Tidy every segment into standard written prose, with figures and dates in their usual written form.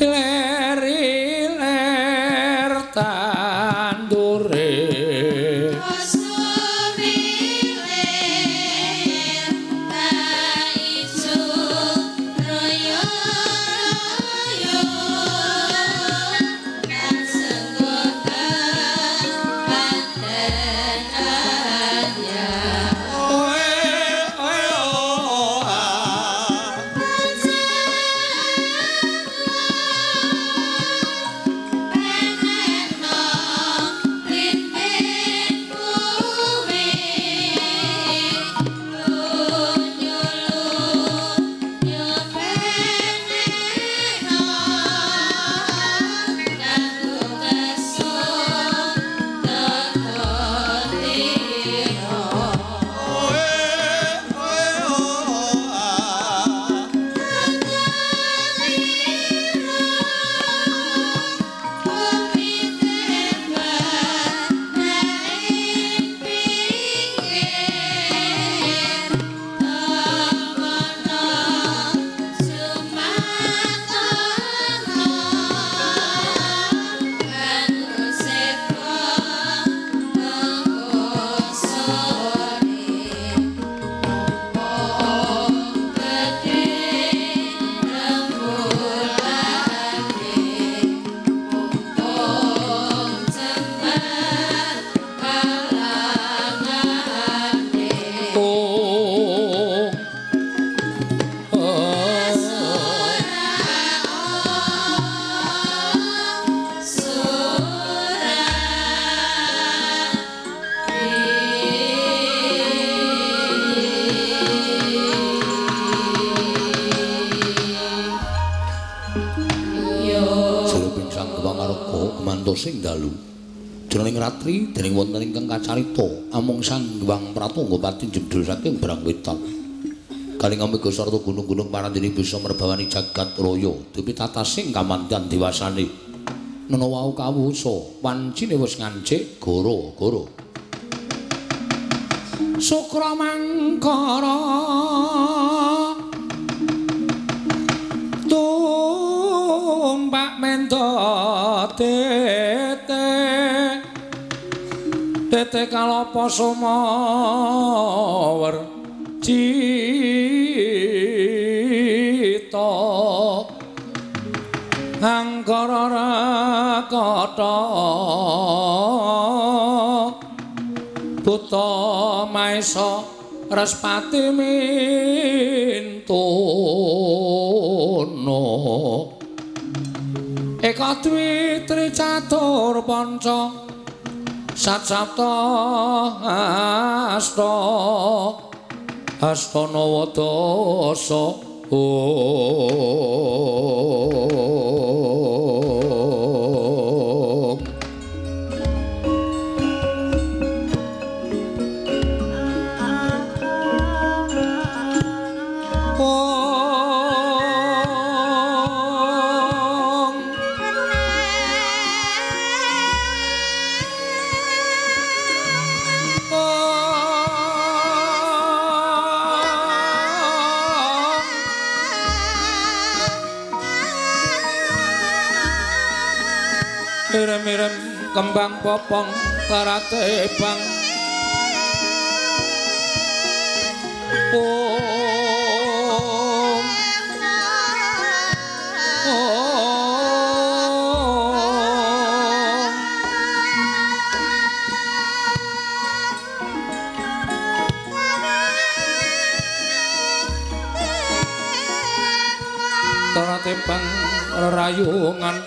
Iler-iler tandure sing dalu jroning ratri dening wonten ingkang kacarita amung Sang Hyang Pratangga pati jebul saking Brang Wetan kaling amega sarta gunung-gunung parandene bisa merbawani jagat raya dipitatasing kamandan dewasane nena wau kawusa wancine wis ngancik goro-goro Sukra mangkara tumpak mendo tete tete kalapa sumawer cita angkara rakata buta maesa respati mintono Eka dwi tri catur panca sat sapta asta asta nawa dasa. Om. Irem-irem kembang popong karatebang om om karatebang rerayungan.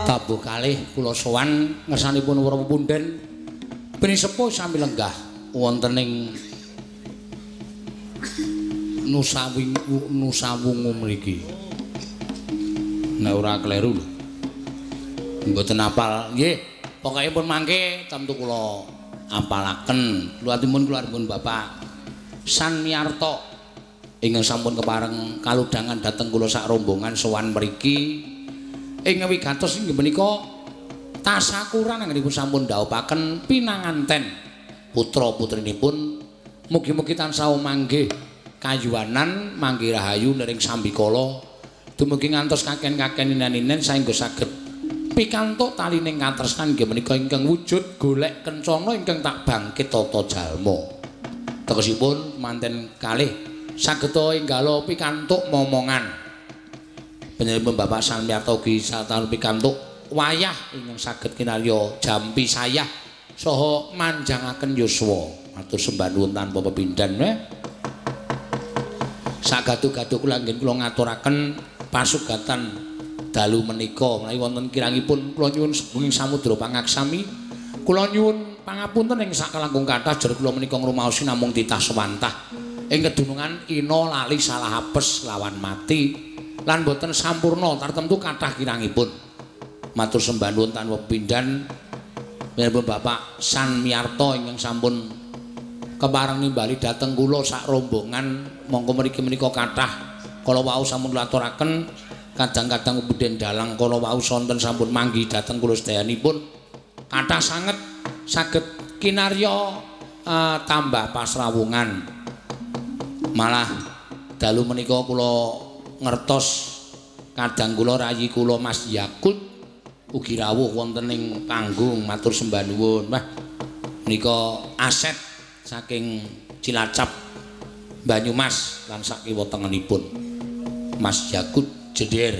Tabuh kalih kula sowan ngersanipun para pepunden pinisepuh sami lenggah wonten ing Nusawungu mriki. Nek ora kleru lho. Mboten apal. Nggih, pokoke pun mangke tentu kula apalaken. Kula timun Bapak Sanmiarto ingkang sampun kepareng kaludhangan dhateng kula sak rombongan sowan mriki. Ing wigatos inggih menika tasakuran anggenipun sampun dhawuhaken pinanganten putra-putrinipun mugi-mugi tansah manggih kayuwanan manggih rahayu nering sambikala dumugi ngantos kaken-kaken ninen-ninen saengga saged pikantuk talining katresnan inggih menika ingkang wujud golek kencana ingkang tak bangkit tata jalma. Tegesipun manten kalih sageta enggala pikantuk momongan. Panjenenganipun Bapak Sanmiarto ugi sataun pikantuk wayah ingkang saged kinarya jampi sayah saha manjangaken yuswa. Matur sembah nuwun tanpa pepindhan. Sagadu-gadu kula anggen kula ngaturaken pasugatan dalu menika menawi wonten kirangipun kula nyuwun sebunging samudra pangaksami, kula nyuwun pangapunten ing sakalangkung kathah jer kula menika ngrumaosi namung titah sewantah ing kedunungan ina lali salah apes lawan mati lan boten sampurna tartemtu kathah kirangipun. Matur sembah nuwun tanpa pepindhan panjenengan Bapak Sanmiarto ingkang sampun kepareng nimbali dhateng kula sak rombongan mongko mriki menika kathah kala wau sampun kula aturaken Kadang-kadang punden dalang kala wau sonten sampun manggi dhateng kula sedayanipun. Kathah sanget saged kinarya tambah pasrawungan. Malah dalu menika kula ngertos kadang kula rayi kula Mas Yakut ugi rawuh wonten ing panggung matur sembah nuwun. Wah, menika aset saking Cilacap Banyumas lan sakiwa tengenipun Mas Yakut Jeder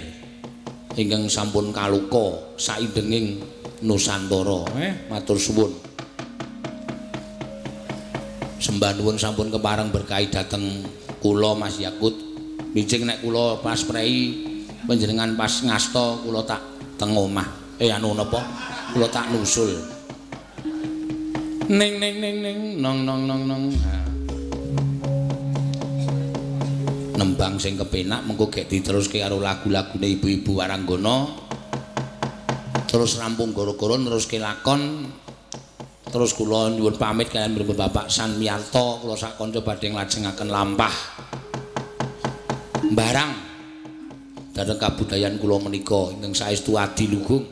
ingkang sampun kaluka saindenging Nusantara. Matur suwun. Sembah nuwun sampun kepareng berkahi dhateng kula Mas Yakut. Bijing nek kula pas prei panjenengan pas ngasta kula tak teng omah. Anu napa? Kula tak nusul. Ning ning ning ning nong nong nong nong. Nembang sing kepenak mengko gek diteruske karo lagu-lagune ibu-ibu waranggana. Terus rampung gara-gara neruske lakon. Terus kula nyuwun pamit kaliyan Bapak San Miarto, kula sak kanca badhe nglajengaken lampah barang dhateng kabudayan kula menika ingkang saestu adiluhung.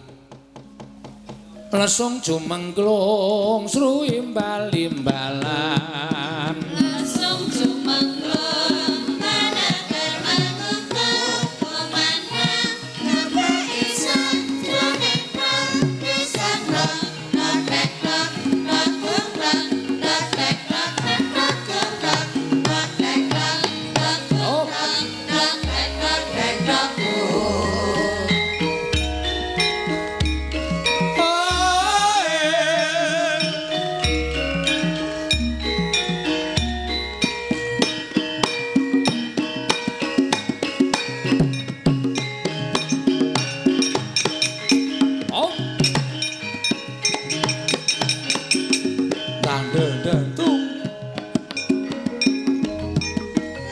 Lesung jumengklung sru imbal-imbalan. Lesung jumengklung manakar mangungkung kumandhang kabeh isun jroning pradesan rong rotek rong rong rong rotek rong rong rong rotek rong rong rong rotek rotek rong.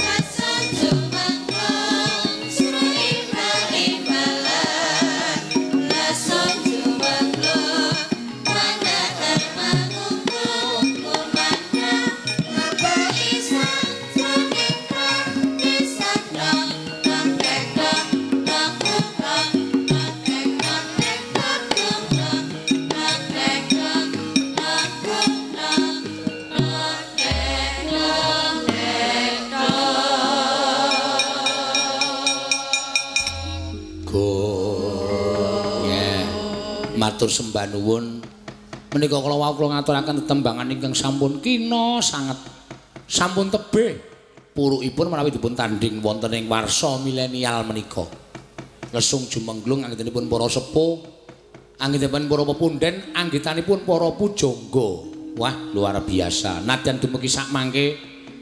Lesung jumengklung sru imbal-imbalan. Lesung jumengklung manakar mangungkung kumandhang kabeh isun jroning pradesan rong rotek rong rong rong rotek rotek rong rong rotek rong rong rong rotek rotek rong. Go. Matur sembah nuwun. Menika kala wau kula ngaturaken tetembangan ingkang sampun kina sanget. Sampun tebih purukipun menawi dipun tandhing wonten ing warsa milenial menika. Lesung jumengglung anggenipun para sepuh, anggenipun para pepunden, anggitanipun para pujangga. Wah, luar biasa. Nadyan dumugi sak mangke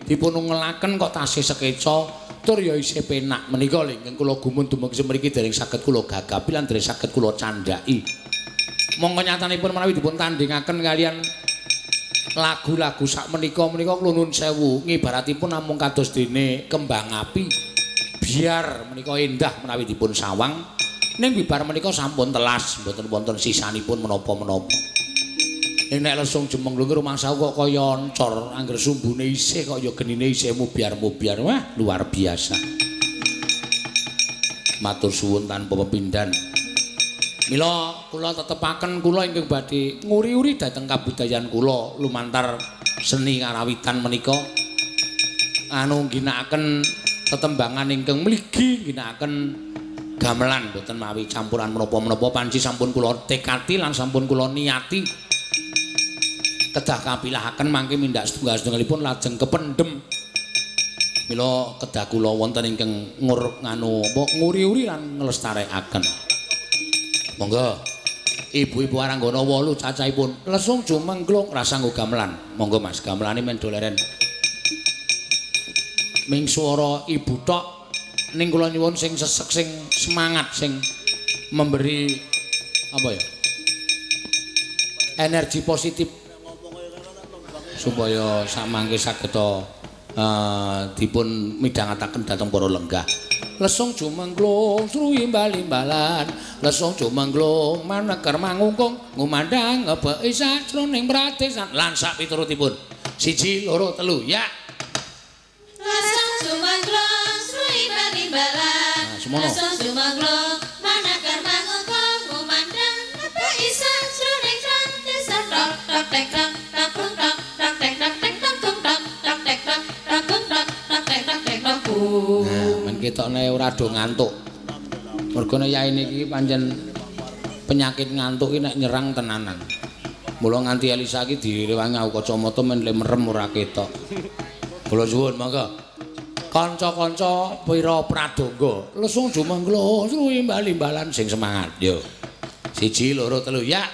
dipun ungelaken kok tasih sekeca tur ya isih penak. Menika lho ingkang kula gumun dumugi semriki dereng saged kula gagapi lan dereng saged kula candhaki. Mongko nyatanipun menawi dipun tandhingaken kaliyan lagu-lagu sak menika menika kula nuwun sewu ngibaratipun namung kados dene kembang api. Biar menika endah menawi dipun sawang ning bibar menika sampun telas mboten wonten sisanipun menapa-menapa. Ning nek lesung jumengglung rumangsa kok kaya oncor angger sumbune isih kok ya genine isih mubyar-mubyar. Wah, luar biasa. Matur suwun tanpa pepindhan. Mila kula tetepaken kula ingkang badhe nguri-uri dhateng kabudayan kula lumantar seni karawitan menika anu ngginakaken tetembangan ingkang mligi ngginakaken gamelan mboten mawi campuran menapa-menapa panci sampun kula tekati lan sampun kula niati kedah kapilahaken mangke mindhak setunggal-setunggalipun lajeng kependhem. Mila kedah kula wonten ingkang ngur nganu apa nguri-uri lan nglestarekaken. Monggo ibu-ibu waranggana 8 cacahipun lesung jumengglung rasa nggo gamelan. Monggo Mas, gamelane men do leren. Ming swara ibu tok ning kula nyuwun sing sesek sing semangat sing memberi apa ya? Energi positif supaya samangke saged dipun midhangetaken dhateng para lenggah. Lesung jumengglung sru imbal-imbalan, lesung jumengglung maneker mangungkung ngumandhang ngebeki sajroning pradesan lan sak piturutipun. 1 2 3 ya. Lesung jumengglung sru imbal-imbalan. semono. Lesung jumenglung manakar mangungkung ngumandang nebak isa jroning pradesan tok tok tek tok tok gung tok tok tek tok tek tok gung tok tok tek tok tok gung tok tok tek tok tek tok gung. Nah, men ketokne ora do ngantuk. Mergo nek yai niki pancen penyakit ngantuk iki nek nyerang tenanan. Mula nganti Elisa iki direwangi aku kacamata men le merem ora ketok. Kula suwun monggo. Kanca-kanca pira pradonga, lesung jumenglung sruwi bali-balan sing semangat. Yo. 1 2 3 ya.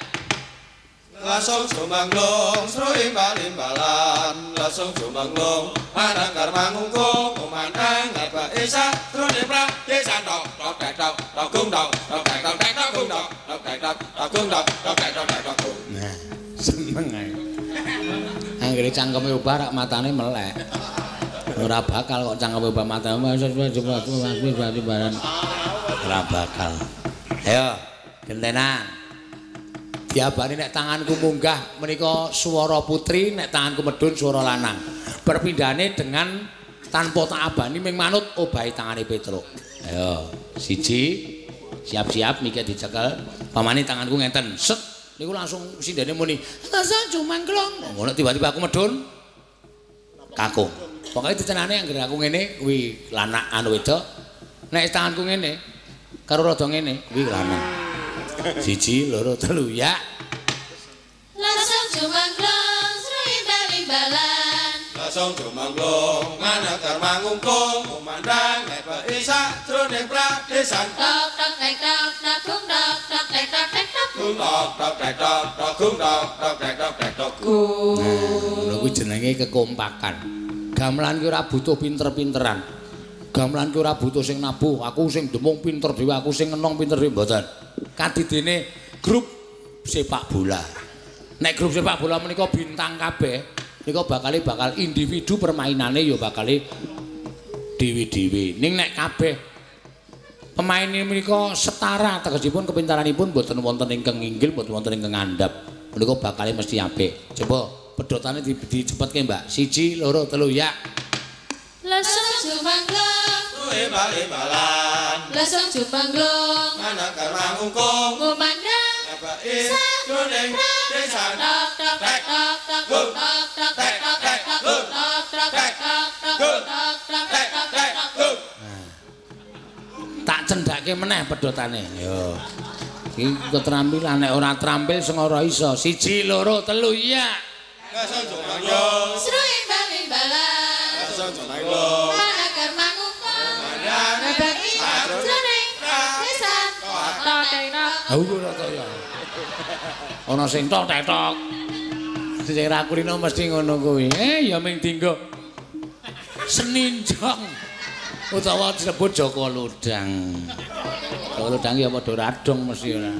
Lesung jumenglung sruwi bali-balan, lesung jumenglung manangkar mangungkung kumandhang nebak isa jroning pradesan tok tok tek tok tok gung tok tok tek tok tek tok gung tok tok tek tok tok gung tok tok tek tok tek tok gung. Nah, seneng ae. Anggere cangkeme obah rak matane melek. Ora bakal kok cangkeme obah matane ora bakal. Ayo, gentenan. Diabani nek tanganku munggah menika swara putri, nek tanganku medhun swara lanang. Perpindahane dengan tanpa tak abani ming manut obahe tangane Petruk. Ayo, 1 siap-siap mike dicekel. Pamane tanganku ngenten, set niku langsung sindene muni, "Rasa jumangklong." Ngono tiba-tiba aku medhun kakung. Pokoke ditenane anggere aku ngene kuwi lanang anu wedok. Nek tanganku ngene karo rada ngene kuwi lanang. 1 2 3 ya. Lesung jumenglung sruwi bali-balan. Lesung jumenglung manakar mangungkung kumandhang nebak isa jroning pradesan tok tok tek tok tok gung tok tok tek tok tek tok gung tok tok tek tok tok gung tok tok tek tok tek tok gung. Nah, ngono kuwi jenenge kekompakan. Gamelan ki ora butuh pinter-pinteran. Gamelan ki ora butuh sing nabuh, aku sing demung pinter dhewe, aku sing ngenong pinter dhewe mboten. Kadidene grup sepak bola. Nek grup sepak bola menika bintang kabeh, nika bakale bakal individu permainane ya bakale dhewe-dhewe. Ning nek kabeh pemain menika setara tegesipun kepintaranipun mboten wonten ingkang inggil, mboten wonten ingkang ngandhap. Menika bakale mesti apik. Coba pedhotane dicepetke, Mbak. 1 2 3 ya. Lesung jumenglung suwe bali-balan. Lesung jumenglung manakar mangungkung ngumandhang nebak isa jroning pradesan tok tok tek tok tok gung tok tok tek tok tek tok gung tok tok tek tok tok gung tok tok tek tok tek tok gung. Tak cendhake meneh pedhotane. Yo. Iki keterampilan nek ora terampil sing ora iso. 1 2 3 ya. Lesung jumenglung sruwi bali-balan. Lesung jumenglung manakar mangungkung nebak isa jroning pradesan tok tek tok. Ora to ya. Ana sing tok tek tok. Sing ra kulino mesti ngono kuwi. Ya ming dinggo seninjong utawa disebut Joko Lodang. Joko Lodang ya padha radong mesti ora.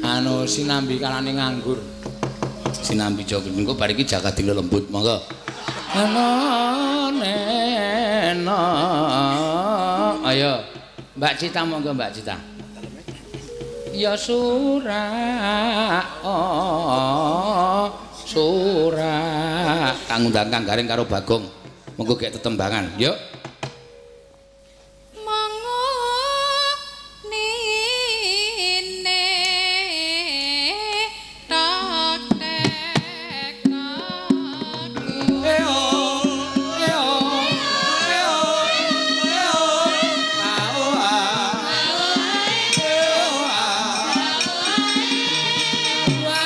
Anu sinambi kalane nganggur. Sinambi Joko engko bar iki jagat dina lembut monggo. Ana. Ayo Mbak Cita monggo Mbak Cita. Ya surak oh, surak kang undang Kang Gareng karo Bagong monggo gek tetembangan yuk. Monggo nine tok tek tok eo eo eo eo ao a eo a wa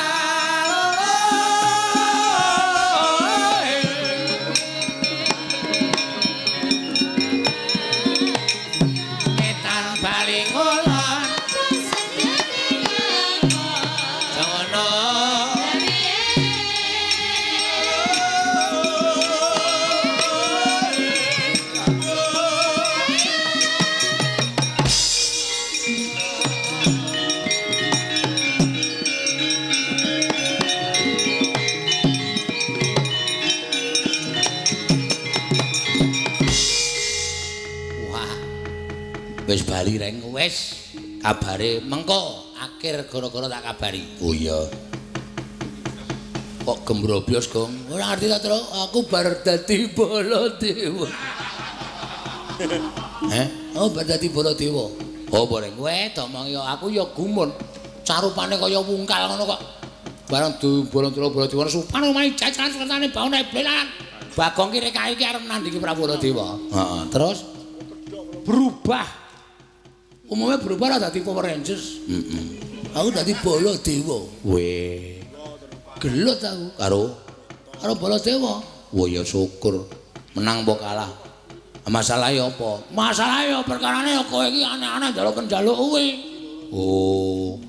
Etan bali ngulon jono Wah. Wis bali reng wis kabare mengko akhir gara-gara tak kabari. Oh iya. Kok gembrobyos, Gong? Ora ngerti ta, Tru? Aku bar dadi Baladewa. Heh, oh dadi Baladewa. Oh bareng kowe domongi aku ya gumun. Carupane kaya wungkal ngono kok. Bareng Baladewa Baladewa supan omahe jajaran sertane baune blelan. Bagong ki rek iki arep nandingi Prabu Baladewa. Heeh, terus berubah. Umumnya berubah lah dadi Power Rangers. Heeh. Aku dadi Baladewa. Weh. Gelut aku karo Baladewa. Wah ya syukur. Menang apa kalah? Masalahe apa? Masalahe ya perkarane ya kowe iki aneh-aneh njaluk njaluk kuwi. Oh.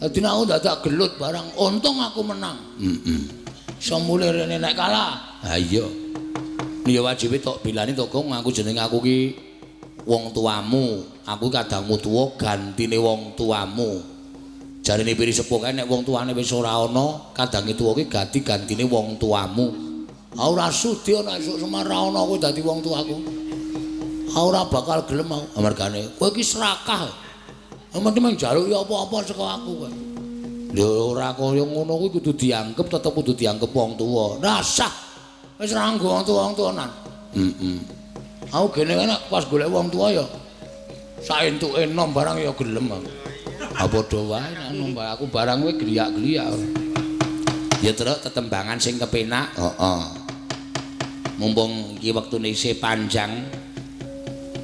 Dadi aku dadak gelut barang untung aku menang. Heeh. Iso mulih rene nek kalah. Ha iya. Ya wajibe tok bilani tok Gong aku jenenge aku ki wong tuamu. Aku kadangmu tuwa gantine wong tuamu. Jarene piri sepuh kae nek wong tuane wis ora ana, kadange tuwa ki ganti gantine wong tuamu. Aku ora sudi ana esuk Semar ora ana kowe dadi wong tuaku. Aku ora bakal gelem aku. Amargane kowe iki serakah. Mesti mung njaluk ya apa-apa saka aku kowe. Lho ora kaya ngono kuwi kudu dianggep tetep kudu dianggep wong tuwa. Rasah. Wis ora nggo wong tuwa-wong tuwanan. Heeh. Aku gene nek pas golek wong tuwa ya saentuke enom barang ya gelem aku. Ha padha wae nek enom aku barang kowe gliyak-gliyak. Ya terus tetembangan sing kepenak, heeh. Mumpung iki wektune isih panjang.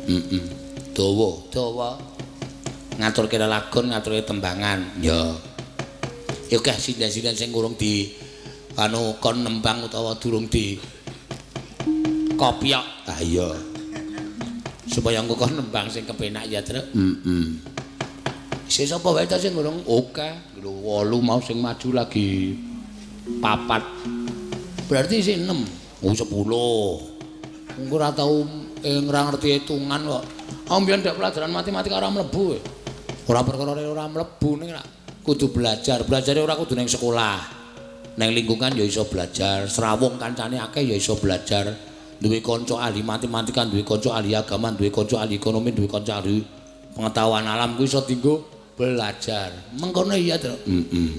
Heeh. Dawa, dawa. Ngaturke lelagon, ngaturke tembangan. Ya. Ya akeh sinden-sinden sing urung di anu kon nembang utawa durung di kopyok. Ha iya. Supaya engko kon nembang sing kepenak ya, Truk. Heeh. Isih sapa wae ta sing urung? Oke, lho 8 mau sing maju lagi 4. Berarti isih 6. Oh 10. Engko ora tau ora ngerti hitungan kok. Aku mbiyen ndek pelajaran matematika ora mlebu. Ora perkara ora mlebu ning kudu belajar. Belajare ora kudu ning sekolah. Neng lingkungan ya iso belajar, srawung kancane akeh ya iso belajar. Duwe kanca ahli matematika, duwe kanca ahli agama, duwe kanca ahli ekonomi, duwe kanca ahli pengetahuan alam kuwi iso dienggo belajar. Mengkono iya, Truk. Heeh.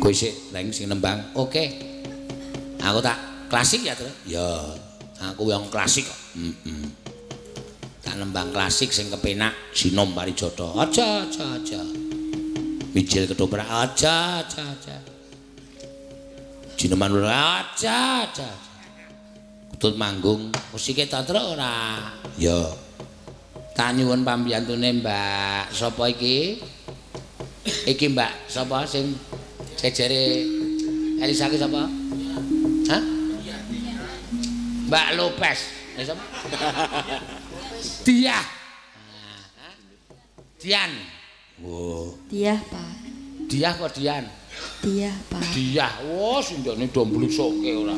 Kowe sik reng sing nembang. Oke. Aku tak klasik ya, Truk. Ya, aku yang klasik kok. Heeh. Tak nembang klasik sing kepenak Sinom Parijata. Aja, aja, aja. Mijil ketoprak aja, aja, aja. Jineman aja, aja. Kutut manggung musike ta, Truk ora? Ya. Tak nyuwun pambiyantune Mbak sapa iki? Iki Mbak sapa sing jejere Elisa ki sapa? Hah? Mbak Lopez. Ya sapa? Diah. Dian. Oh. Diah, Pak. Diah kok Dian? Diah, Pak. Diah. Wah, sindene do mblusuke ora.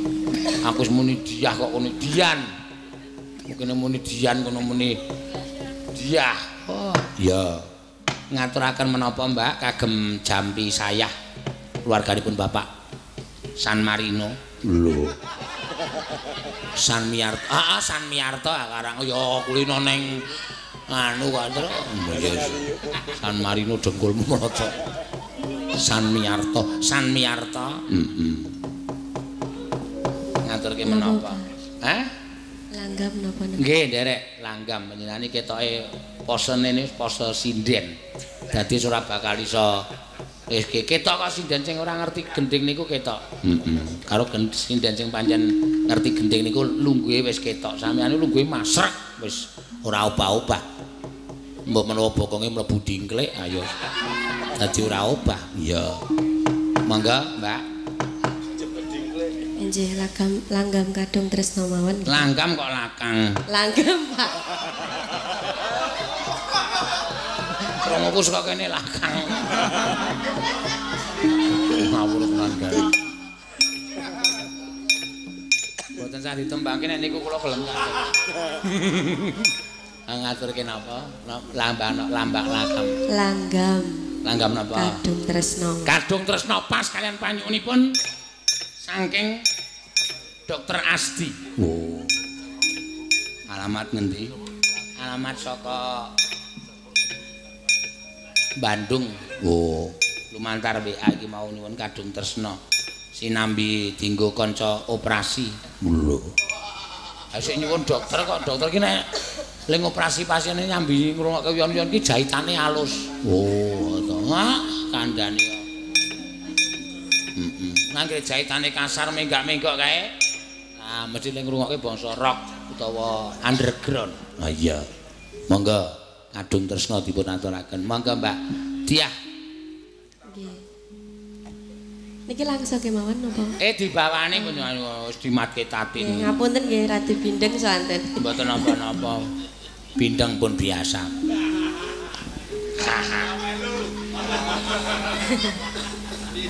Aku wis muni Diah kok kono Dian. Mungkin muni Dian kono muni Diah. Oh, iya. Ngaturaken menapa, Mbak, kagem jampi sayah keluarganipun Bapak San Marino. Lho. San Miarto. Ah, San Miarto karang ya kulino ning anu kok terus. San Marino dengkulmu mrocok. San Miarto, San Miarto. Heeh. Ngaturke menapa? Hah? Langgam napa? Nggih, nderek langgam panjenengane ketoke posene niku pose sinden. Dadi ora bakal iso wis ketok kok sinden sing ora ngerti gending niku ketok. Heeh. Karo sinden sing pancen ngerti gending niku lungguhe wis ketok. Sampeyan lungguhe masrek wis ora obah-obah. Mbok menawa bokonge mlebu dingklik ayo. Dadi ora obah. Iya. Mangga, Mbak. Nggih, langgam kadung tresna mawon. Langgam kok lakang. Langgam, Pak. Krunguku saka kene lakang. Ngawur tenan gawe. Mboten sah ditembangke nek niku kula gelem. Ngaturke napa? Lambang lambang lakam. Langgam. Langgam napa? Kadung tresna. Kadung tresna pas kalian panyuwunipun saking Dokter Asdi. Oh. Alamat ngendi? Alamat saka Bandung. Oh. Lumantar WA iki mau nyuwun kadung tresna. Sinambi dinggo kanca operasi. Lho. Ha sik nyuwun dokter kok dokter ki nek ling operasi pasiene nyambi ngrungokke uyon-uyon ki jahitane alus. Oh, to. Wah, kandhane kok. Heeh. Nangge jahitane kasar menggak-menggok kae. Ah, mesti ling ngrungokke bangsa rock utawa underground. Ah iya. Monggo kadung tresna dipun aturaken. Monggo Mbak Diah. Nggih. Niki langsung kemawon napa? Dibawani pun wis dimatke tatin. Ngapunten nggih radi bindeng soanten. Mboten napa-napa. Bindeng pun biasa.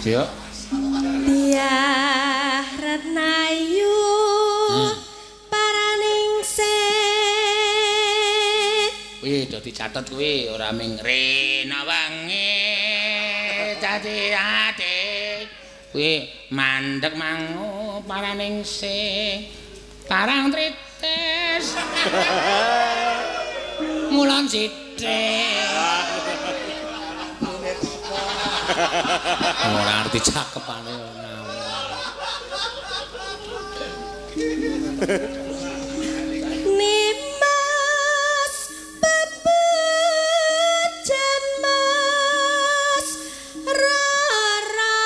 Yo. Diah Retnayu paraningsih. Kuwi do dicatet kuwi ora ming rena wangi dadi ati. Kuwi mandeg mangu paraningsih parang tritis ngulon sithik. Ora ngerti cakepane ngawur. Nimas pepejan Mas Rara.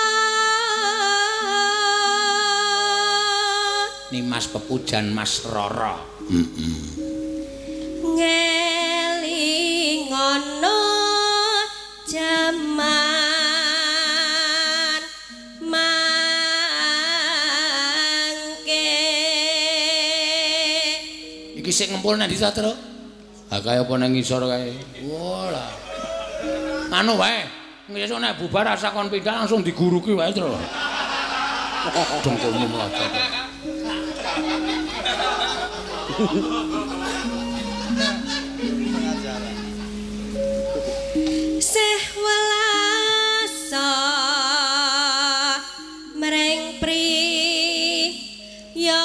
Nimas pepujan Mas Rara. Heeh. Ngelingono jaman mangke. Iki sik ngempul nang ndi ta, Tru? Ha kae apa nang ngisor kae? Walah. Anu wae, ngesuk nek bubar rasa kon pindah langsung diguruki wae, Tru. Dengkulmu mlocot. Sih welasa mring priyangga.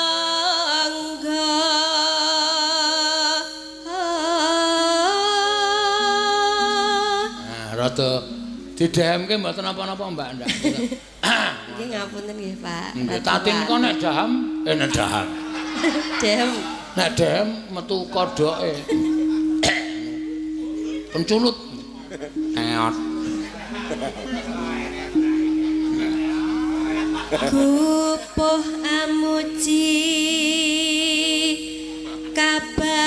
Nah, rada didhemke mboten napa-napa, Mbak ndak. Nggih ngapunten nggih, Pak. Nggih, tatin kok nek daham, nek daham. Dehem. Nek dehem metu kodhoke. Penculut. Eot. Gupuh amuji kabagyan.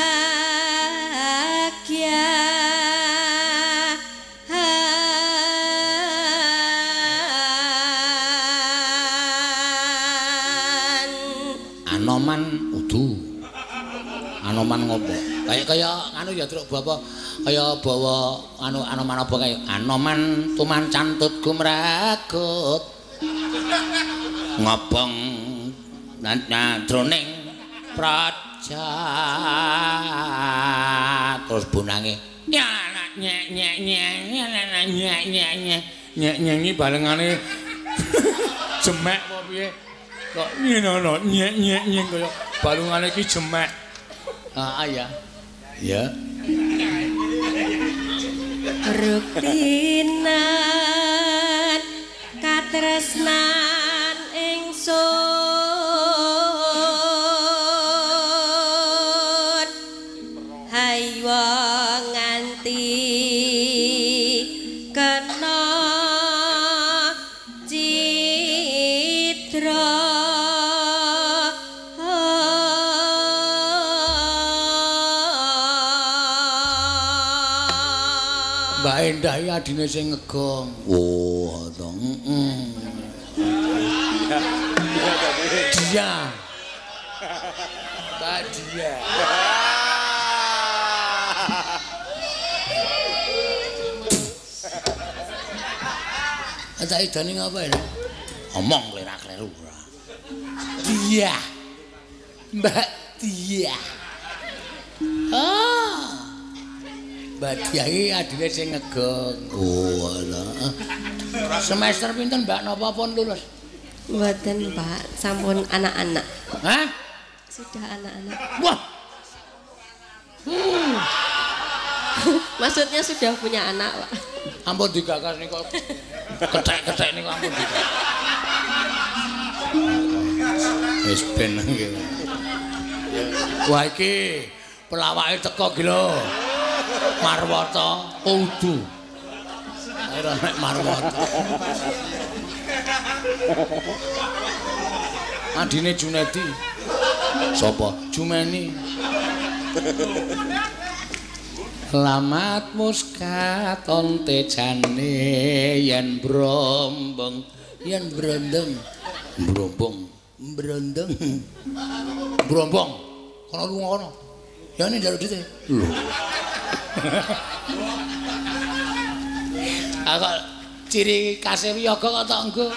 Anoman udu. Anoman ngopo? Kaya kaya anu ya Truk Bapak, kaya bawa anu anoman apa kae? Anoman tuman cantut gumragut. Ngobong jroning praja. Terus bonange ya nyek nyek nyek nyek nyek nyek nyek nyek iki balengane jemek apa piye? Kok ngene lho nyek nyek nyek kaya balungane iki jemek. Ah ya. Ya. Ruktinan katresnan ingsun haywa nganti kena citra. Mbak Endah iki adine sing ngegong. Oh, to. Heeh. Dia. Mbak Dia. Tak idane ngapa ya? Omong klerak-kleru ora. Dia. Mbak Dia. Ah. Mbak Dia iki adine sing ngegong. Oh, alah. Semester pinten Mbak napa pun lulus? Mboten, Pak. Sampun anak-anak. Hah? Sudah anak-anak. Wah. Maksudnya sudah punya anak, Pak. Ampun digagas niku. Kethek-kethek niku ampun digagas. Wis ben nggih. Wah iki pelawake teko iki lho. Marwata kudu. Ora nek Marwata. Adine Junedi. Sapa? Jumeni. Lamat muskaton tejane yen brombong, yen brondong. Brombong, brondong. Brombong. Kono lunga kono. Ya ne njaluk duite. Lho. Aku ciri khase wiyaga kok tok nggo.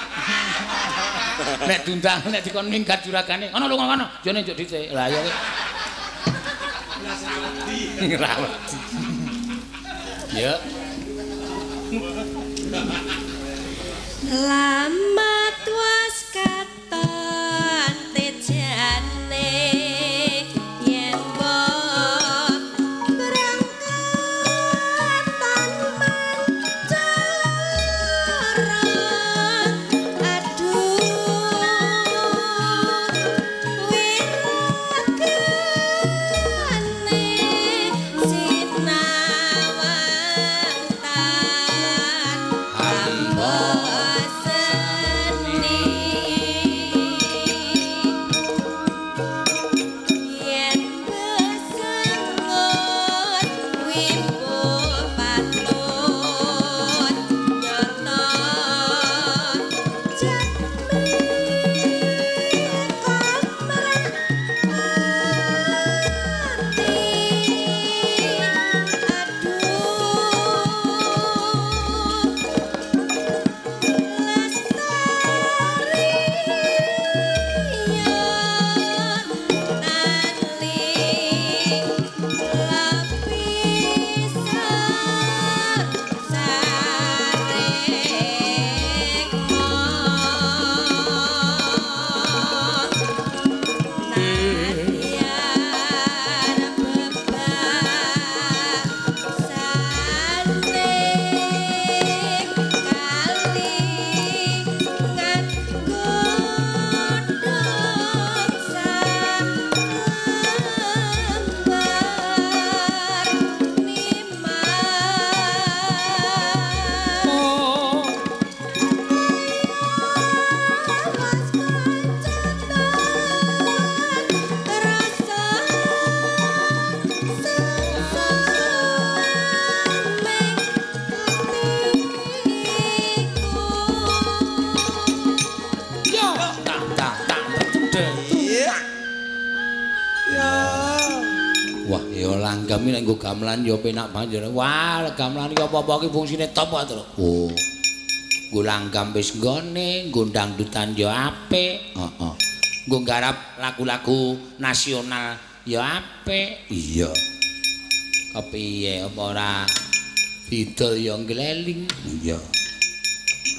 Nek diundang nek dikon minggat juragane, kono lunga kono, ya ne njaluk duite. Lah ya kowe. Ngrawati. Ya. Lamat was katon tejane yen mbok berangkat mancara aduh wiragane sinawang tan hamba seni yen besengut wimbo patut nyata jatmi komrati aduh lestari taling lapisan sarekma nadyan bebasane kali ngadhodhong salembar nimas. Awas kancanan rasa sengsara atiku. Yo, tak tak tak tak. Iya. Ya. Wah, ya langgam iki nek nggo gamelan ya penak banget ya. Wah, gamelan iki apa-apa iki fungsine top kok, Tru. Oh. Nggo langgam wis nggone, nggo dangdutan ya apik. Heeh. Nggo nggarap lagu-lagu nasional ya apik. Iya. Kepiye apa ora didol ya ngleling. Iya.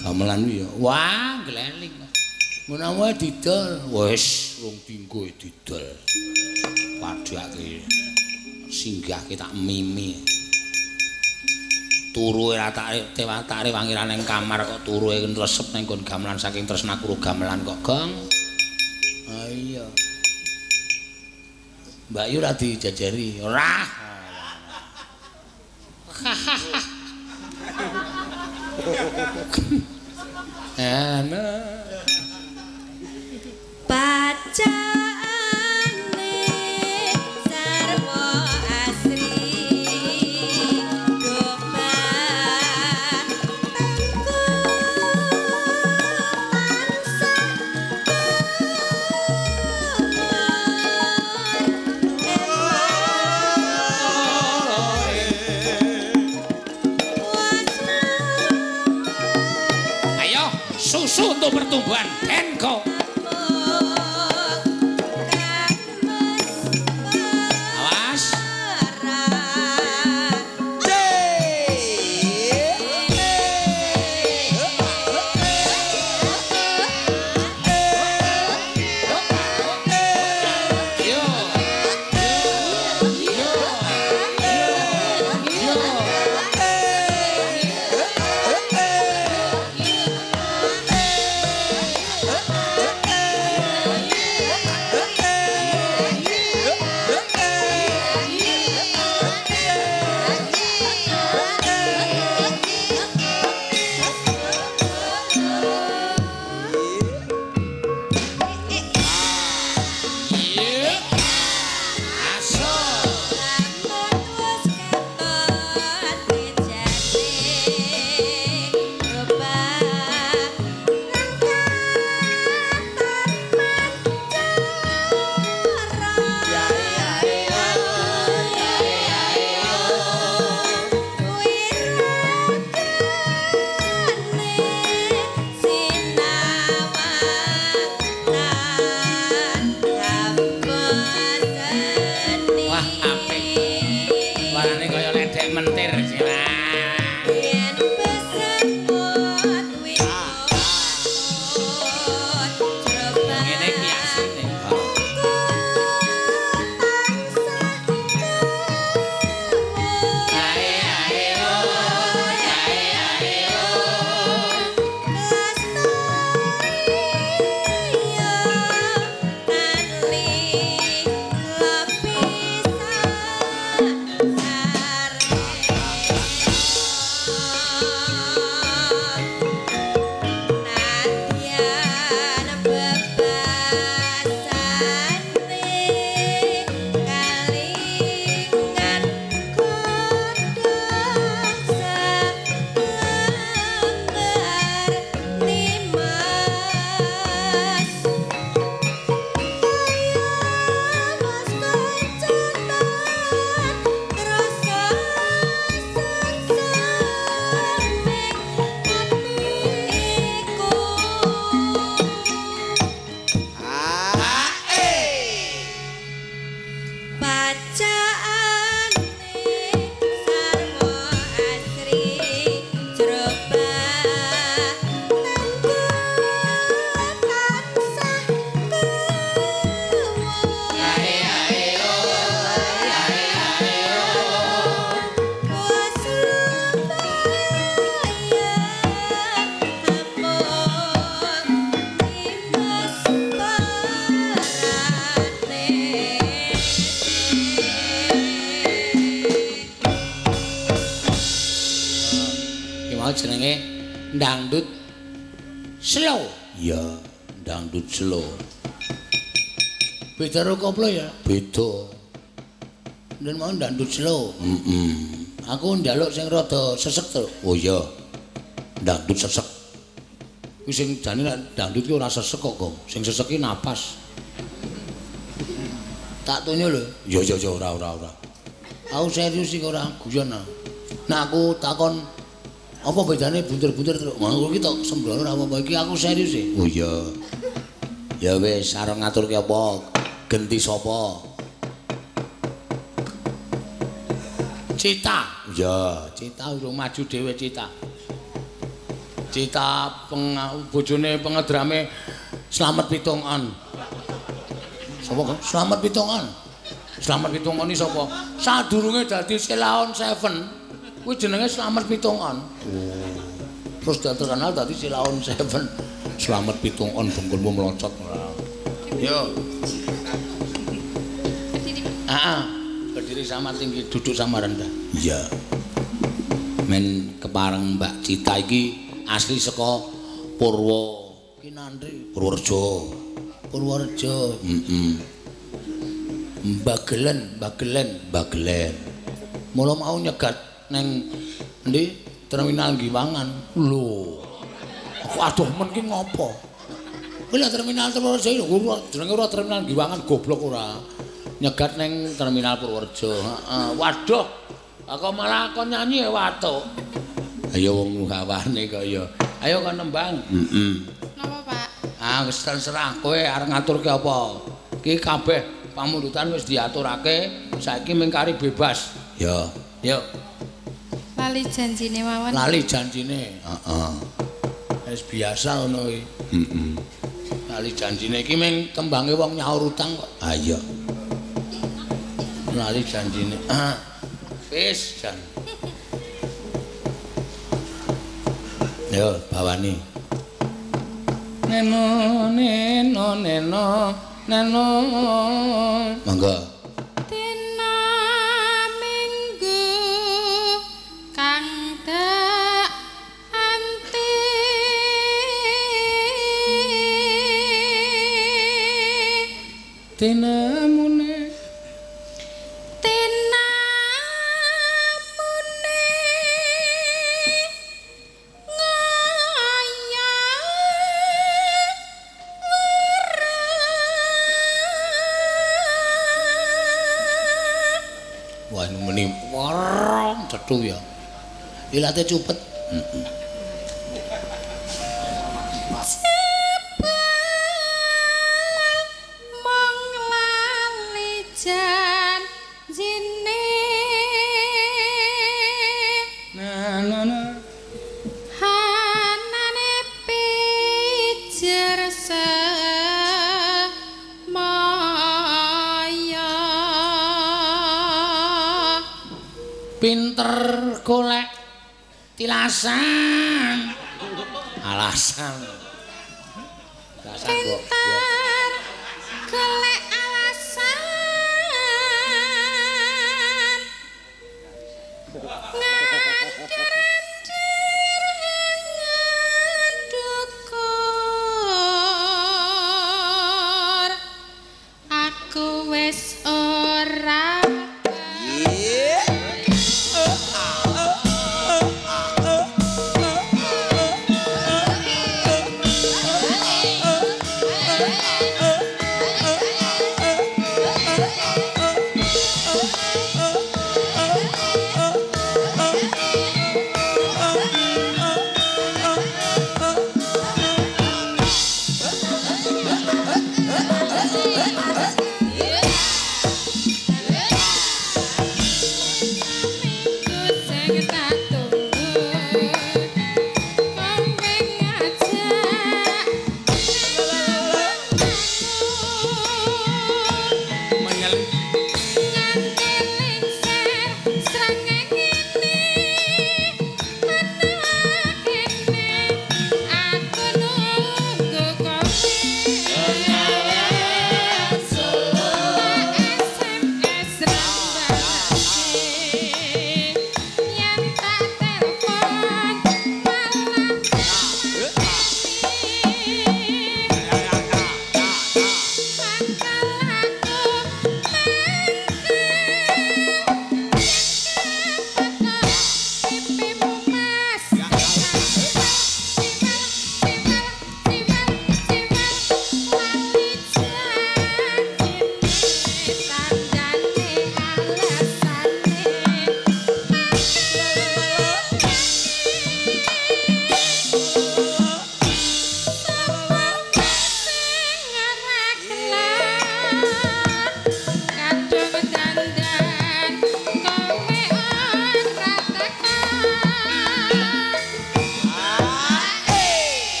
Gamelan ya. Wah, ngleling. Menawa didol, wis rung dinggo didol. Padhake singgahke tak mimi. Turu ora tak tak rewangi ra nang kamar kok turu nresep nang nggon gamelan saking tresna karo gamelan kok, Gong. Ah iya. Mbak Yu ora dijajari. Ora. Ana Bacaane sarwa asri doban tengku tansah Ayo, susu untuk pertumbuhan Denko. Awas. Yo. Yo. Yo. Yo. Mau jenenge dangdut slow. Iya, dangdut slow. Beda karo koplo ya? Beda. Nden mau dangdut slow. Heeh. Aku njaluk sing rada sesek to. Oh iya. Dangdut sesek. Kuwi sing jane nek dangdut ki ora sesek kok, Gong. Sing sesek ki napas. Tak tunjuk lho. Ya ya ya ora ora ora. Aku serius iki ora guyon. Nek aku takon apa bedane buntir-buntir terus. Mau iki tok sembrono ora apa-apa iki aku serius e. Oh iya. Ya wis arep ngaturke apa? Genti sapa? Cita. Ya, Cita urung maju dhewe Cita. Cita bojone pengedrame Slamet Pitungan. Sapa kok? Slamet Pitungan. Slamet Pitungan iki sapa? Sadurunge dadi Sheila On 7, kuwi jenenge Slamet Pitungan. Oh. Terus terkenal dadi Sheila On 7. Slamet Pitungan dengkulmu melocot ora. Yo. Heeh. Berdiri sama tinggi, duduk sama rendah. Iya. Men kepareng Mbak Cita iki asli saka Purwo Kinandri, Purworejo. Purworejo. Heeh. Bagelen, Bagelen, Bagelen. Mula mau nyegat neng endi terminal Giwangan. Lho. Aku aduh men ki ngopo? Kuwi lho terminal Purworejo jenenge ora terminal Giwangan goblok ora. Nyegat neng terminal Purworejo. Heeh. Waduh. Aku malah kon nyanyi watuk. Ayo wong gawane kok ya. Ayo kon nembang. Heeh. Napa, Pak? Ah wis terserah kowe arep ngaturke apa. Iki kabeh pamundutan wis diaturake, saiki mung kari bebas. Ya. Yo. Lali janjine mawon. Lali janjine. Heeh. Wis biasa ngono kuwi. Heeh. Lali janjine iki mung tembange wong nyaur utang kok. Ha iya. Lali janjine. Wis jan. Yo bawani. Neno neno neno neno. Monggo. Dina Minggu kang dak anti. Tinamune cethu ya. Ilate cupet. Heeh. Mong lali janjine. Na na na. Hanane pijer semaya. Pinter golek tilasan. Alasan. Alasan kok. Pinter golek alasan. Ngandir-andir ngandukur. Aku wis ora. Yeah.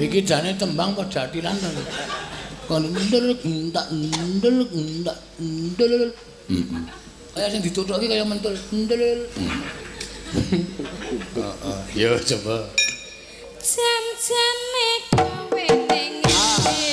Iki jane tembang apa jathilan to? Kon ndel entak ndel entak ndel. Kaya sing dituthuk iki kaya mentul ndel. Heeh, yo coba. Jan-jane kowe ning endi?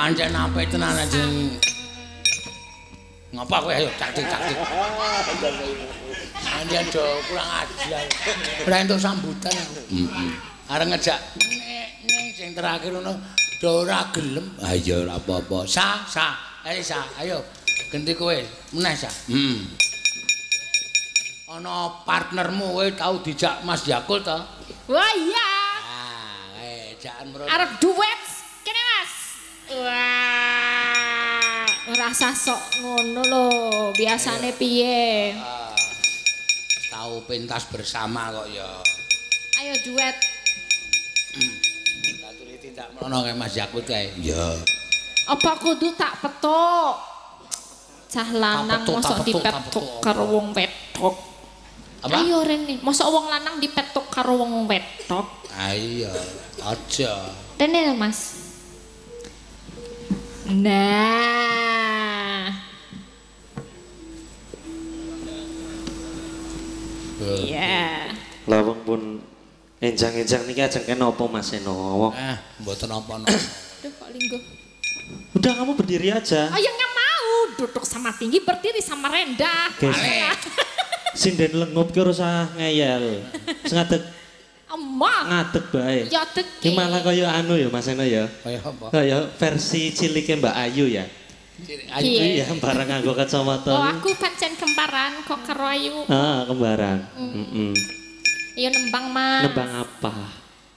Pancen apik tenan jeneng. Ngapa kowe ayo caktik-caktik. Pancen do kurang ajar. Ora entuk sambutan aku. Heeh. Arep ngejak ning sing terakhir ngono do ora gelem. Ha iya ora apa-apa. Sa, sa. Ayo sa, ayo. Genti kowe meneh sa. Heeh. Ana partnermu kowe tau dijak Mas Yakul to? Wah iya. Ah, jakan mrono. Arep duet kene Mas. Wah, ora usah sok ngono lho, biasane piye? Tahu pentas bersama kok ya. Ayo duet. Tak tuli tindak mrono kae Mas Yakut kae. Iya. Apa kudu tak petuk? Cah lanang mosok dipetuk karo wong wedok. Apa? Ayo rene, mosok wong lanang dipetuk karo wong wedok. Ayo, aja. Rene lho, Mas. Nah. Iya. Lah wong pun enjang-enjang niki ajeng kenapa Mas Seno? Mboten napa-napa. Duh kok lingguh. Udah kamu berdiri aja. Oh ya nggak mau, duduk sama tinggi, berdiri sama rendah. Sinden lengup ki ora usah ngeyel. Sing ngadeg. Emang. Ngadeg bae. Ya deg. Ki malah kaya anu ya Mas Seno ya. Kaya apa? Kaya versi cilike Mbak Ayu ya. Cilik Ayu iya bareng nganggo kacamata. Oh aku pancen kembaran kok karo Ayu. Ah, kembaran. Heeh. Iya nembang Mas. Nembang apa?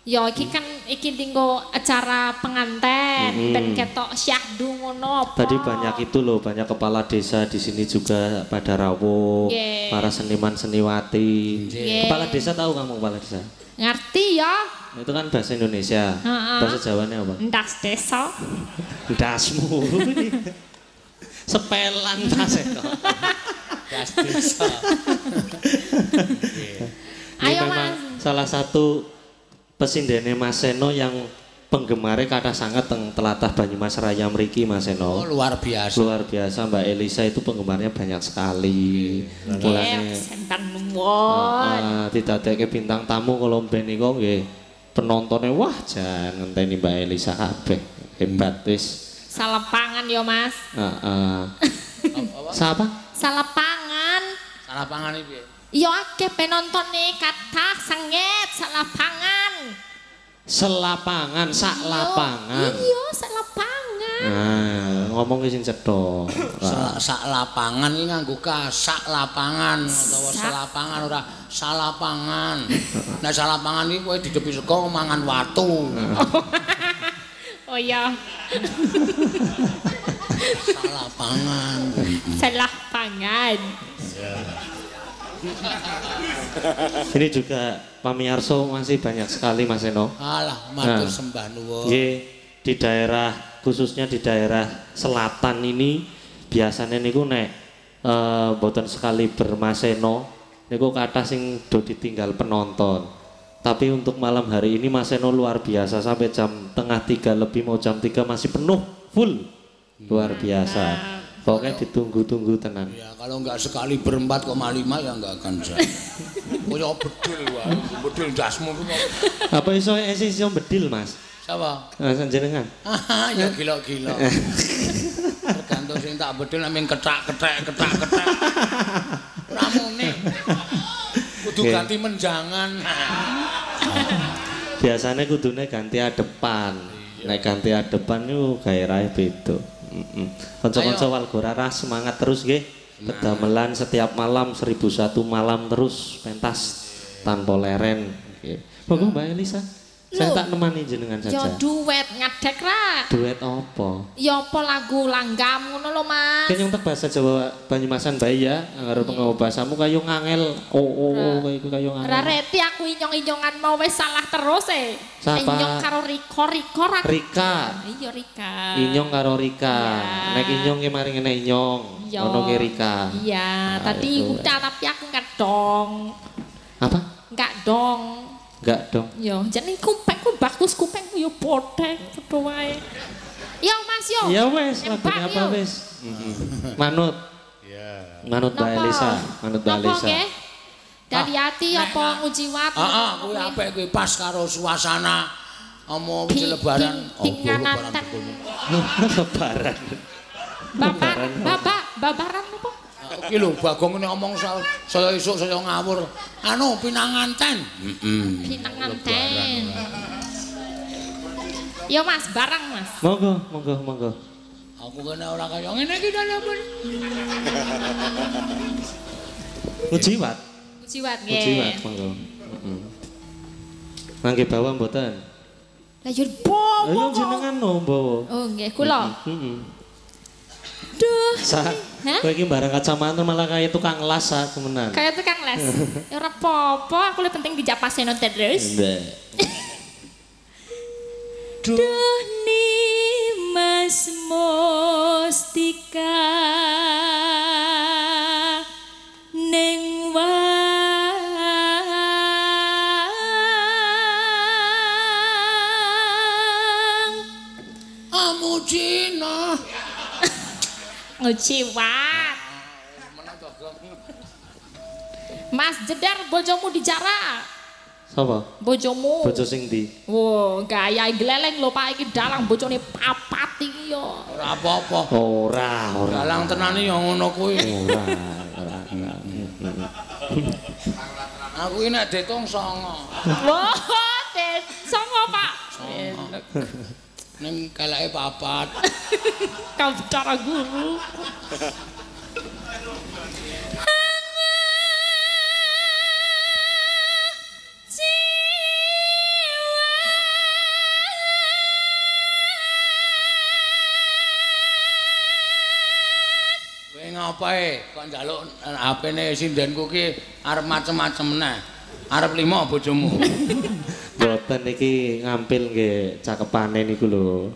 Ya iki kan iki dinggo acara penganten ben ketok syahdu ngono apa. Tadi banyak itu loh, banyak kepala desa di sini juga pada rawuh, para seniman seniwati. Kepala desa tahu kamu kepala desa? Ngerti ya. Itu kan bahasa Indonesia. Bahasa Jawanya apa? Ndas desa. Ndasmu. Sepelan Mas Eko. Ndas desa. Ayo Mas. Salah satu pesindene Mas Seno yang penggemarnya kathah sangat teng telatah Banyumas Raya mriki Mas Seno. Oh, luar biasa. Luar biasa Mbak Elisa itu penggemarnya banyak sekali. Mulane sembah nuwun. Didadekke bintang tamu kalau ben niku nggih penontonnya wah jan ngenteni Mbak Elisa kabeh. Hebat wis. Salapangan ya Mas. Heeh. Sapa? Salapangan. Salapangan iki piye? Ya akeh penontone kathah sengit salapangan. Selapangan, sak lapangan. Iya, sak lapangan. Nah, ngomong ki sing cetha. Sak lapangan iki nganggo ka sak lapangan utawa selapangan ora salapangan. Nek salapangan iki kowe didepi sego mangan watu. Oh iya. Salapangan. Selapangan. Iya. Ini juga pamiarsa masih banyak sekali Mas Seno. Alah, matur sembah nuwun. Nggih, di daerah khususnya di daerah selatan ini biasanya niku nek mboten sekali berMas Seno niku kathah sing do ditinggal penonton. Tapi untuk malam hari ini Mas Seno luar biasa sampai jam 2:30 lebih mau jam 3 masih penuh full. Luar biasa. Pokoknya ditunggu-tunggu tenan. Ya, kalau enggak sekali berempat 4,5 ya enggak akan jadi. Kaya bedil wae, bedil ndasmu ku. Apa iso iso bedil, Mas? Sapa? Mas jenengan. Ya gila-gila. Tergantung sing tak bedil nek ming kethak-kethek kethak-kethek. Ora muni. Kudu ganti menjangan. Biasane kudune ganti adepan. Nek ganti adepan niku gairahe beda. Heeh. Kanca-kanca Walgora semangat terus nggih. Pedamelan setiap malam 1001 malam terus pentas tanpa leren. Nggih. Monggo Mbak Elisa. Saya tak nemani jenengan saja. Ya duet ngadek ra. Duet apa? Ya apa lagu langgam ngono lho Mas. Kene nyontek bahasa Jawa Banyumasan bae ya. Anggar pengawa bahasamu kaya ngangel. Oh kaya iku kaya ngangel. Ora reti aku inyong-inyongan mau wis salah terus e. Inyong karo Rika, Rika ra. Rika. Iya Rika. Inyong karo Rika. Nek inyong ki mari ngene inyong. Ono ki Rika. Iya, tadi udah tapi aku enggak dong. Apa? Enggak dong. Enggak dong. Yo, jeneng kupengku bagus kupengku yo podhek padha wae. Yo Mas yo. Ya wis, lagune apa wis? Manut. Iya. Manut Mbak Elisa, manut Mbak Elisa. Dari hati apa ngujiwat? Heeh, kuwi apik kuwi pas karo suasana omo wis lebaran. Lebaran. Babaran, babaran apa? Iki lho Bagong ngene omong saya esuk saya ngawur. Anu pinanganten. Heeh. Pinanganten. Yo Mas, barang Mas. Monggo, monggo, monggo. Aku kene ora kaya ngene iki dalem. Ngujiwat. Ngujiwat nggih. Ngujiwat monggo. Heeh. Mangke bawa mboten? Lah yo bawa. Lha jenengan no bawa. Oh nggih, kula. Heeh. Duh. Kowe iki barang kacamata malah kaya tukang las aku menan. Kaya tukang las. Ya ora apa-apa, aku lebih penting dijak paseno terus. Duh Nimas Mustika ning wang Amujina. Nguciwat. Mas Jedar bojomu dijarak. Sapa? Bojomu. Bojo sing ndi? Wo, gaya gleleng lho Pak iki dalang bojone papat iki yo. Ora apa-apa. Ora, ora. Dalang tenane yo ngono kuwi. Ora, ora. Aku iki nek ditung 9. Wah, 9 Pak. Ning keleke papat. Kau bicara guru. Kowe ngapae kok njaluk HP-ne sindenku ki arep macem-macem neh. Arep 5 bojomu. Mboten iki ngampil nggih cakepane niku lho.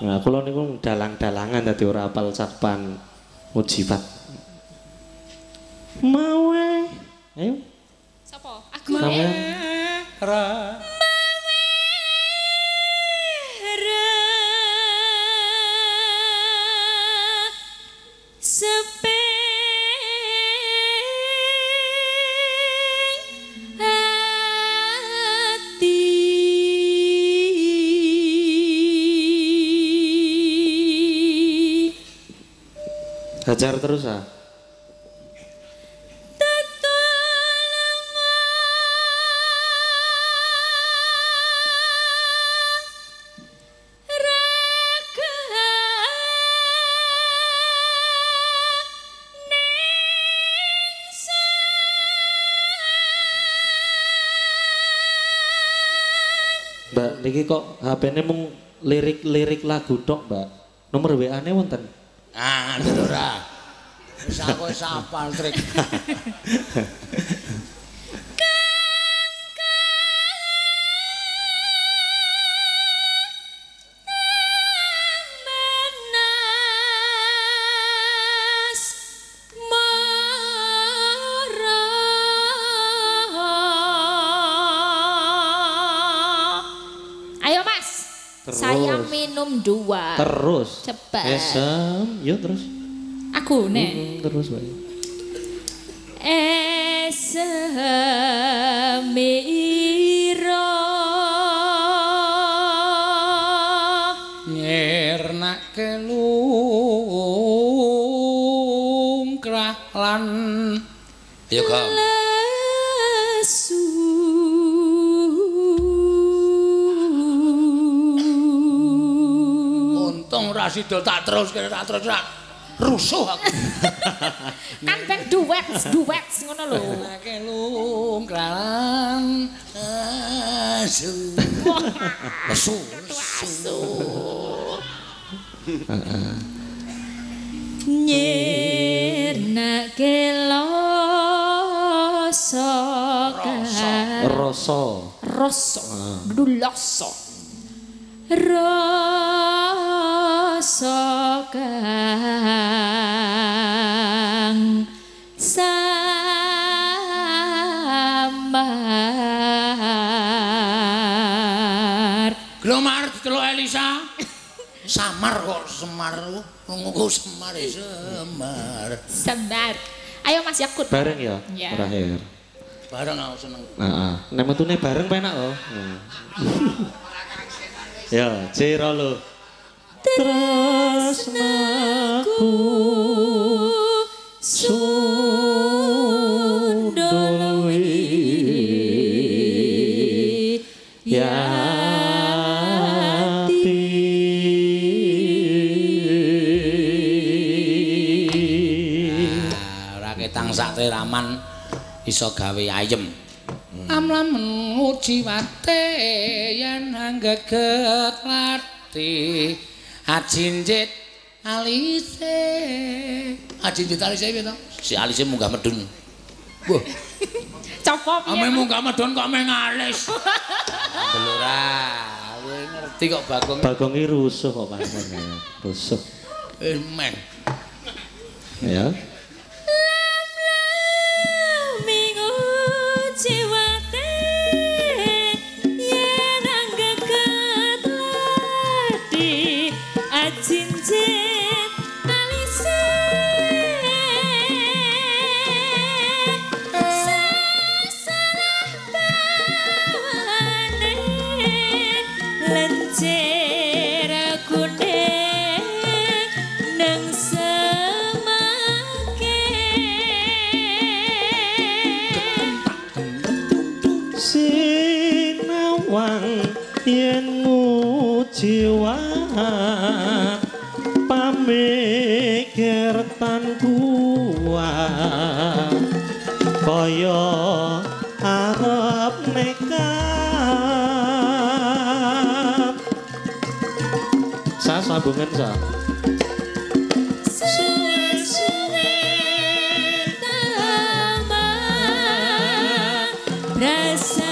Nah, kula niku dalang-dalangan dadi ora apal cakepan mujibat. Mawe. Ayo. Sapa? Aku. Ra. Hajar terus ah. Mbak, niki kok HP-ne mung lirik-lirik lagu tok, Mbak. Nomor WA-ne wonten? Ah, ora. Wis aku wis hafal trik. Ayo Mas. Terus. Saya minum 2. Terus. Cepat. Esem, yuk terus. Aku nek. Terus wae. Esem ira nyirnake luwih. lumrah lan ayo Gong. Lesu. Untung ra sida tak terus kene tak terus rak rusuh aku. Kan ben duet duet ngono lho. Nake lungkralan asu. Lesu lesu. Nyirnake rasa rasa rasa duloso rasa kang samar. Glomar diceluk Elisa. Samar kok Semar nunggu Semar Semar. Semar. Ayo Mas Yakut. Bareng ya, ya. Terakhir. Bareng aku seneng. Heeh. Nek metune bareng penak to. Ya, cira lho. Tresnaku sundul ya. Sak raman iso gawe ayem. Amlamen ujiwate yen anggeget lati ajinjit alise. Ajinjit alise piye to? Si alise munggah medun. Wah. Copo piye? Ame munggah medun kok meh ngalis. Delora, kowe ngerti kok Bagong. Bagong iki rusuh kok pancen. Rusuh. Men. Ya. Cincin alise sasalah bawane lencir kuning nang semake sinawang yen ngujiwat pamikir tan kuat kaya arep nekat sa sambungan sa suwe-suwe taman rasa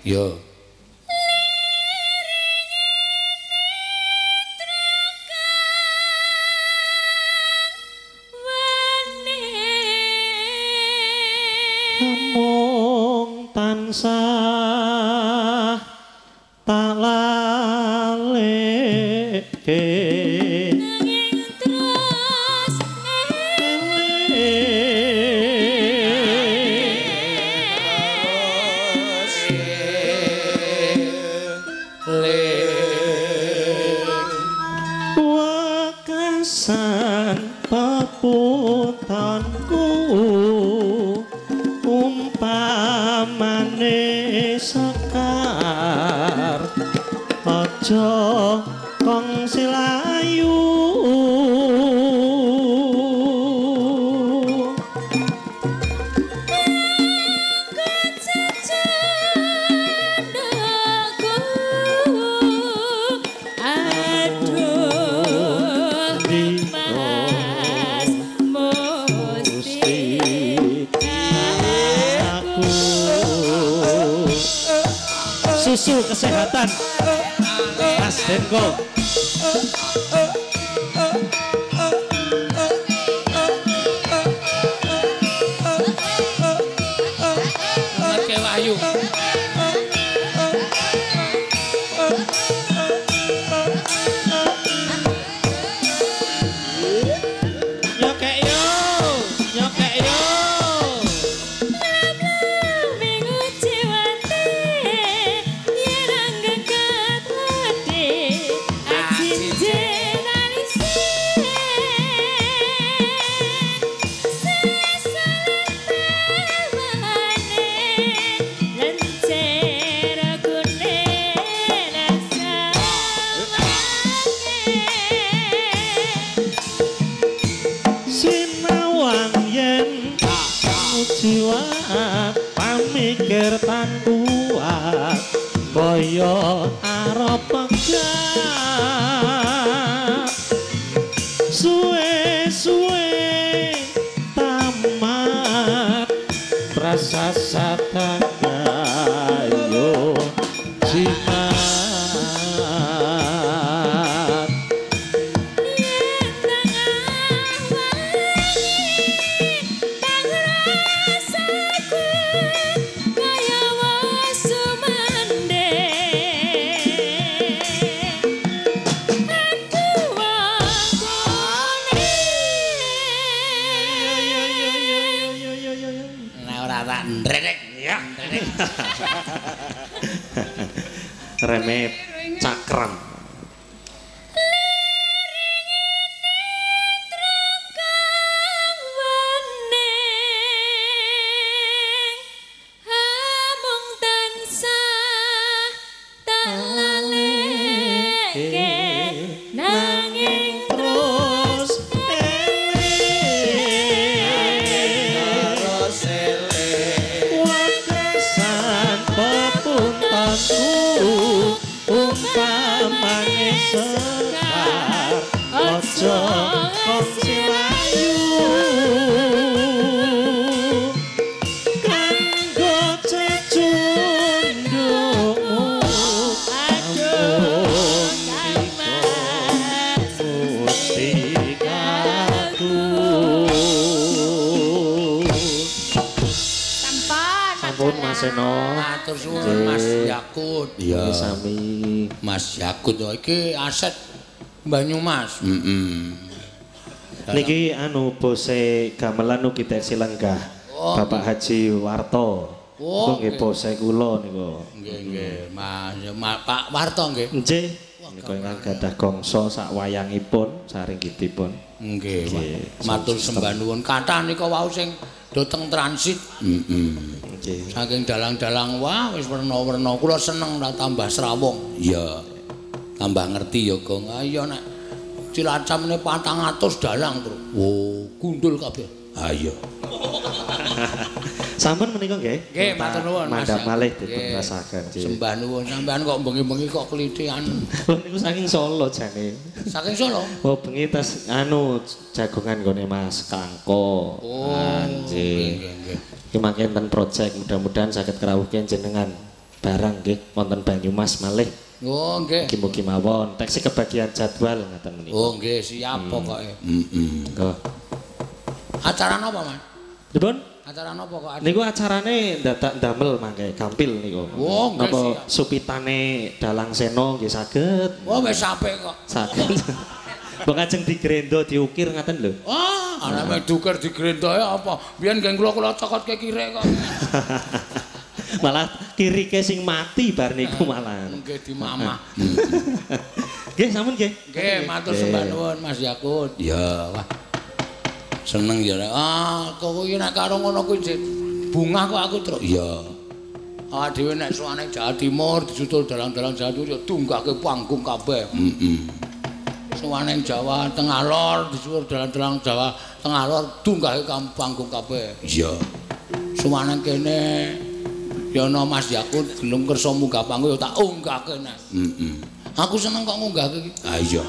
Yo. Mung tansah tak laleke nanging terus wekasan peputanku umpamane sekar aja kong silayu Susu kesehatan Mas Denko. Oke Wahyu. Nyokek yo, nyokek yo. Sinawang yen jiwa pamikir tan kuat kaya arep pegat suwe-suwe tamat rasa satagayo jimat. Reme cakram. Matur suwun Mas Yakut. Iya, sami. Mas Yakut iki aset Banyumas. Heeh. Niki anu bose gamelan ugi teksi lenggah. Oh, Bapak Haji Warto. Oh, nggih bose kula niku. Nggih, nggih. Mas Pak Warto nggih. Nggih. Niku ingkang gadah gongso sak wayangipun saringgitipun. Nggih, matur sembah nuwun. Kathah nika wau sing dhateng transit. Heeh. Saking dalang-dalang wah wis werna-werna. Kula seneng ta tambah srawung. Iya. Tambah ngerti ya, Gong. Ah iya nek Cilacap ne 400 dalang, Tru. Oh, gundul kabeh. Ha iya. Sampun menika nggih. Nggih, matur nuwun Mas. Mandhap malih dipun rasaken. Sembah nuwun sampean kok bengi-bengi kok klithian. Lho niku saking Solo jane. Saking Solo? Oh, bengi tes anu jagongan nggone Mas Kangko. Oh, nggih nggih. Iki mangke enten project mudah-mudahan saged krawuhke jenengan barang nggih wonten Banyumas malih. Oh nggih. Mugi-mugi mawon teksi kebagian jadwal ngaten menika. Oh nggih, siap pokoke. Heeh. Nggih. Acara napa, Mas? Pripun? Acara napa kok? Niku acarane dadak ndamel mangke gampil niku. Oh, nggih. Napa supitane Dalang Seno nggih saged. Oh, wis apik kok. Saged. Mbok ajeng digrendo diukir ngaten lho. Wah, ana mek diukir digrendo apa? Biyen nggih kula cokotke kirek kok. Malah kirike sing mati bar niku malah. Nggih dimamah. Nggih sampun nggih. Nggih, matur sembah nuwun Mas Yakut. Ya, wah. Seneng ya. Ah, kok iki nek karo ngono kuwi bungah kok aku, Truk. Iya. Awak dhewe nek suwane Jawa Timur disusul dalang-dalang Jawa Timur ya dunggahke panggung kabeh. Heeh. Suwane Jawa Tengah Lor disusul dalang-dalang Jawa Tengah Lor dunggahke panggung kabeh. Iya. Suwane kene ya ana Mas Yakut gelem kersa munggah panggung ya tak unggahke nek. Heeh. Aku seneng kok ngunggahke iki. Ha iya.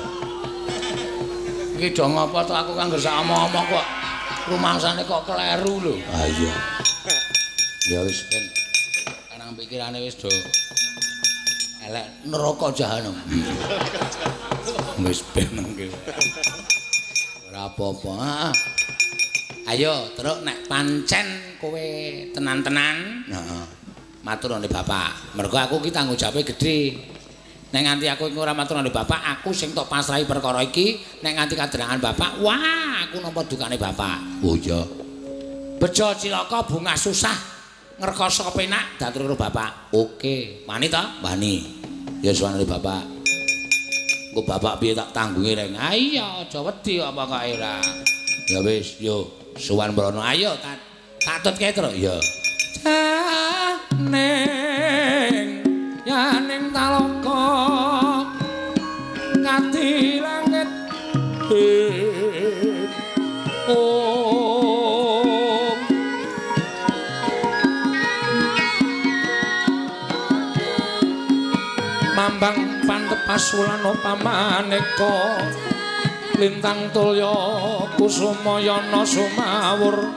Iki do ngapa to aku kang ngersak omong-omong kok rumangsane kok kleru lho. Ha iya. Ya wis ben karang pikirane wis do Elek neraka jahanam. Wis ben iki. Ora apa-apa. Heeh. Ayo, Truk, nek pancen kowe tenan-tenan, heeh. Matur nang bapak. Mergo aku ki tanggung jawabe gedhe. Nek nganti aku iki ora matur nang bapak, aku sing tok pasrahi perkara iki, nek nganti kadrangan bapak, wah, aku nampa dukane bapak. Oh iya. Bejo cilaka bunga susah ngrekoso penak datur karo bapak. Oke, wani ta? Wani. Ya suwanane bapak. Engko bapak piye tak tanggungi reng. Ah iya, aja wedi kok pokoke ora. Ya wis, yo sowan mrono. Ayo tak tutke, Truk. Ya. Ning yaning talaga kati langit om mambang pantep pasulan pamaneka lintang tulya kusumayana sumawur.